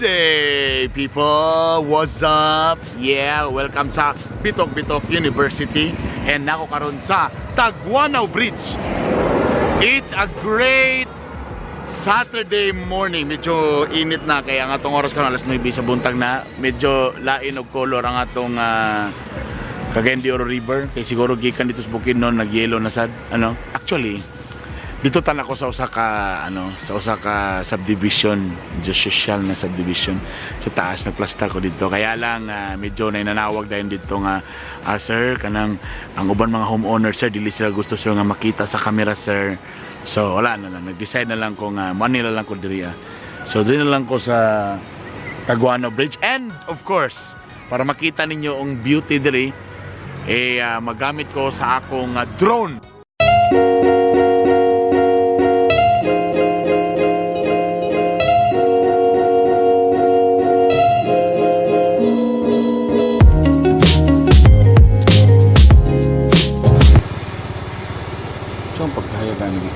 Day, people! What's up? Yeah, welcome sa Bitok Bitok University and nako karon sa Taguanao Bridge. It's a great Saturday morning. Medyo init na kaya ang atong oras karon alas 9 sa buntag na. Medyo lain og color ang atong Cagayan de Oro River kay siguro gikan dito sa Bukidnon nagyelo na sad ano. Actually, dito tan ako sa usa ka ano, sa usa ka subdivision, just social na subdivision sa taas nagplasta ko dito. Kaya lang medyo nainanawag dayon dito nga sir, kanang ang uban mga homeowner, sir, dili sila gusto, sir, nga makita sa camera, sir. So wala na lang, nag-decide na lang ko nga Manila lang ko diri ah. So diri na lang ko sa Taguano Bridge and of course, para makita ninyo ang beauty diri eh magamit ko sa akong drone. So, ang pagkahayagan ni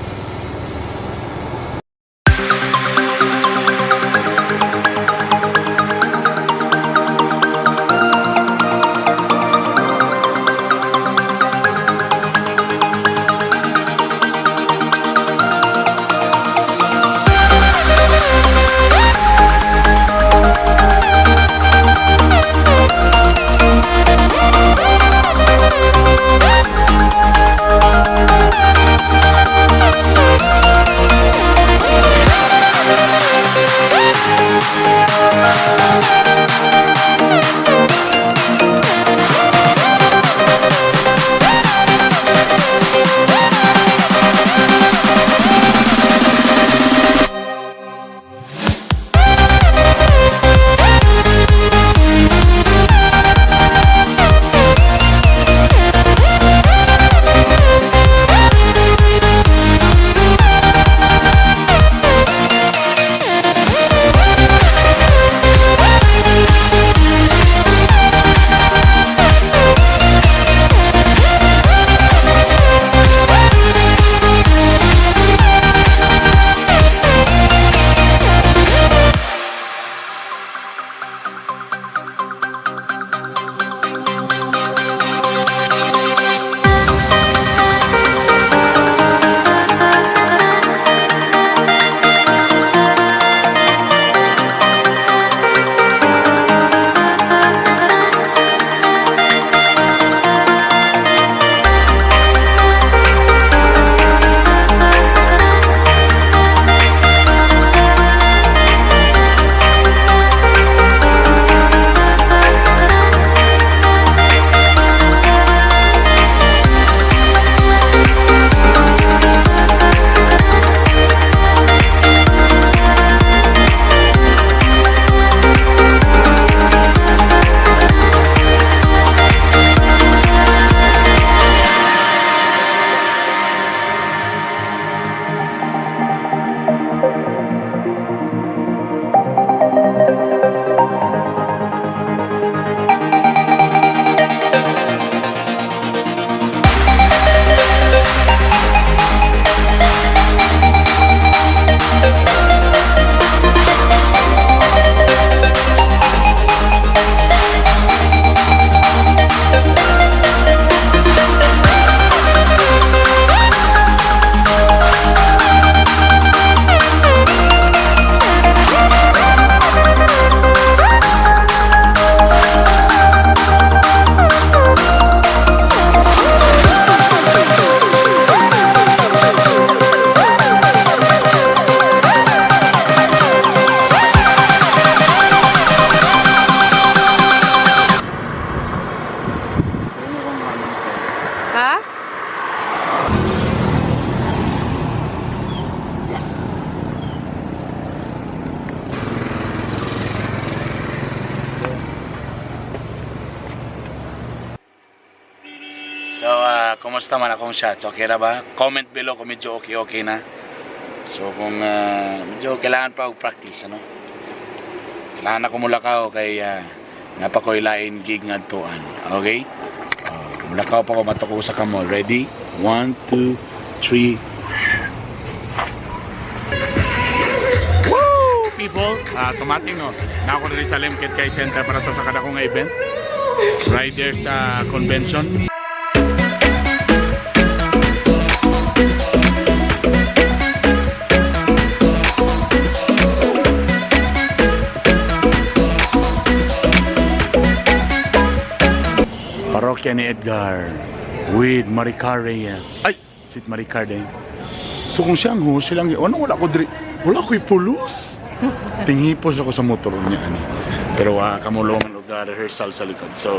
Ha? So, kumusta man akong shots? Okay ra ba? Comment below kung medyo okay-okay na. So, kung medyo kailangan pa og practice, ano? Kailangan ako mulakaw kay napakoy lain gig ngadtuan. Okay? Mulakaw pa ko matuko sa kamol. Ready? One, two, three. Woo! people. Tumating no. Na ako diri sa Lemket Kai Center para sa kadako nga event. Riders sa convention. Parokya ni Edgar with Maricar Reyes. Ay, sweet Maricar din. So kung siya ang host, silang, ano, wala ko diri, wala ko'y pulos. Tinghipos ako sa motor niya ani. Pero kamulongan og rehearsal sa likod. So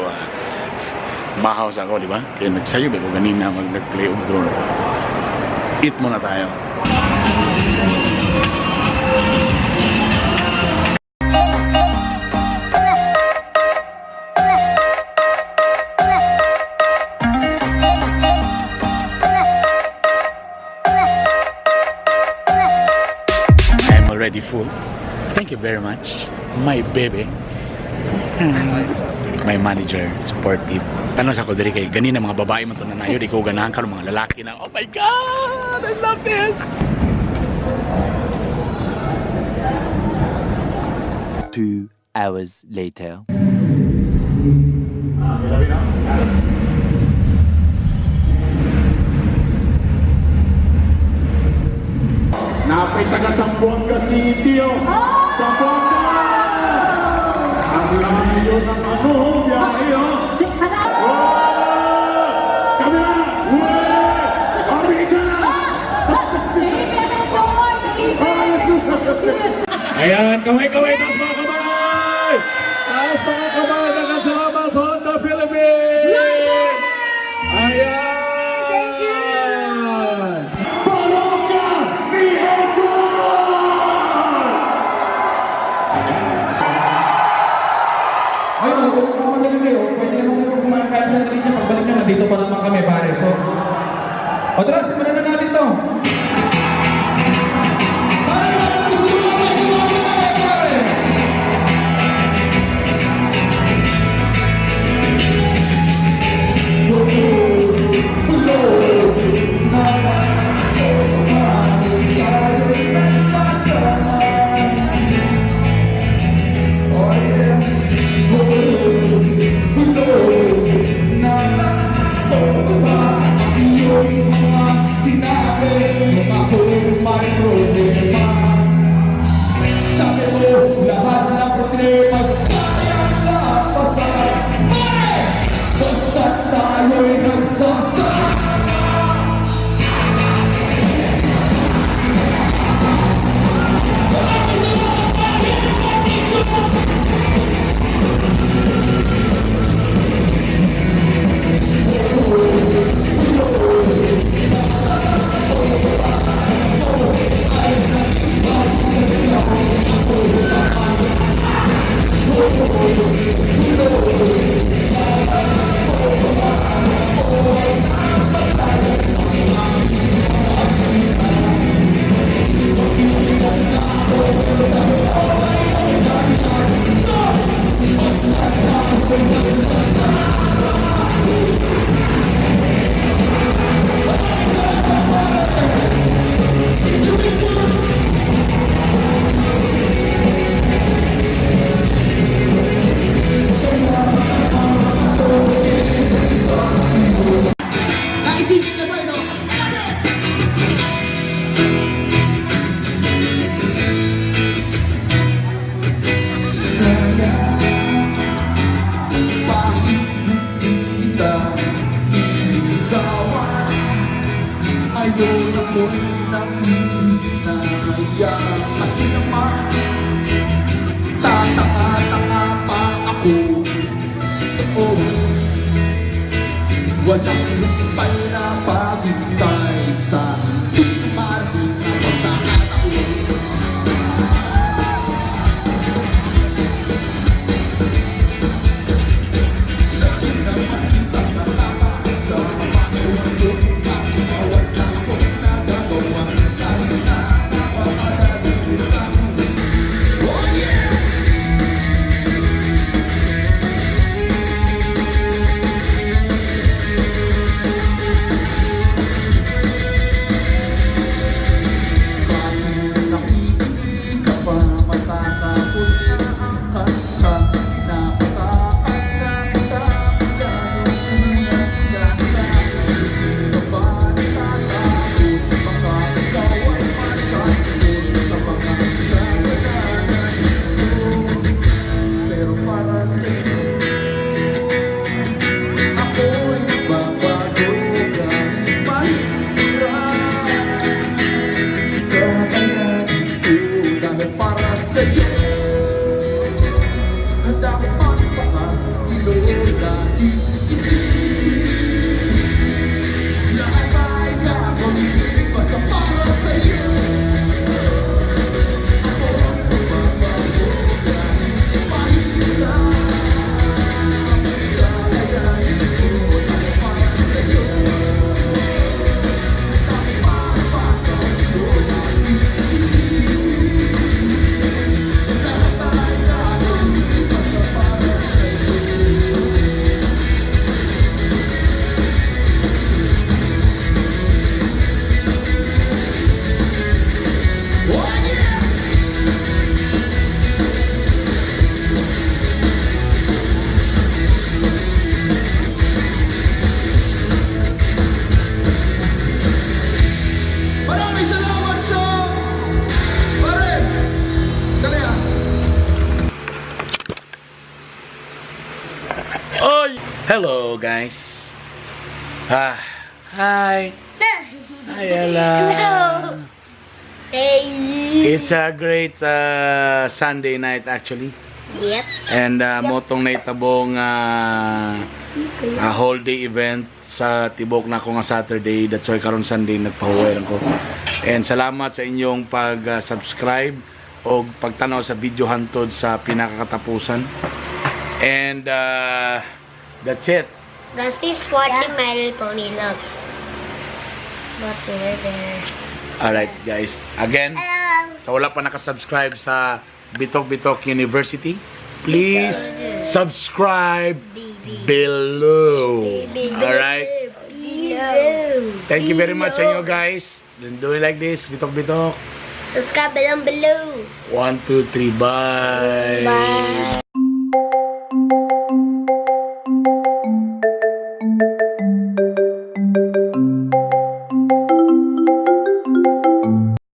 mahaws ako, di ba? Kaya nagsayo ba ko ganina mag nag-play og drone. Eat muna tayo. I'm already full. Thank you very much, my baby. My manager, supportive. Tanong sa ko diri kay ganina mga babae man to na nayo, di ko ganahan karon mga lalaki na. Oh my God, I love this. 2 hours later. Napay taga Zamboanga City, oh. Zamboanga! Ang layo ng ano, biyahe, oh. Oh! Kamera! Uy! Ang bisa! Ayan, kamay-kamay, taas mga kamay! Taas mga kamay, nagkasalamat Honda Philippines! Ayan! Thank you! Parokya ni Edgar! Ngayon, kung nagmamadali kayo, pwede naman kayo kumain kahit sandali dyan. Pagbalik nyo, nandito pa naman kami, pare. So, o tara, simulan na natin to. Pare, bakit gusto nyo natin kumamit na kayo, pare? Sabi mo, lahat ng problema kayang lampasan. Pare! Basta tayo'y nagsasama. Naisipin niya ba, no? Sana bakit hindi kita initawan? Ayaw na ko'y nanghihinaya. Kasi naman tatanga-tanga pa ako noon. Walang humpay na paghintay sa hindi marating na pagkakataon. Hello, guys. Ah, hi. Hi, Ella. Hello. Hey. It's a great Sunday night, actually. And mao tong nahitabong whole day event sa tibok na ko nga Saturday. That's why karon Sunday nagpahuway lang ko. And salamat sa inyong pag-subscribe o pagtanaw sa video hantod sa pinakakatapusan. And that's it. Rusty's watching My Little Pony. Look. Look there, there. Alright, guys. Again, Hello. sa wala pa nakasubscribe sa Bitok Bitok University, please subscribe below. Alright? Below. Thank you very much sa inyo, guys. Then do it like this, Bitok Bitok. Subscribe down below. One, two, three, bye. Bye.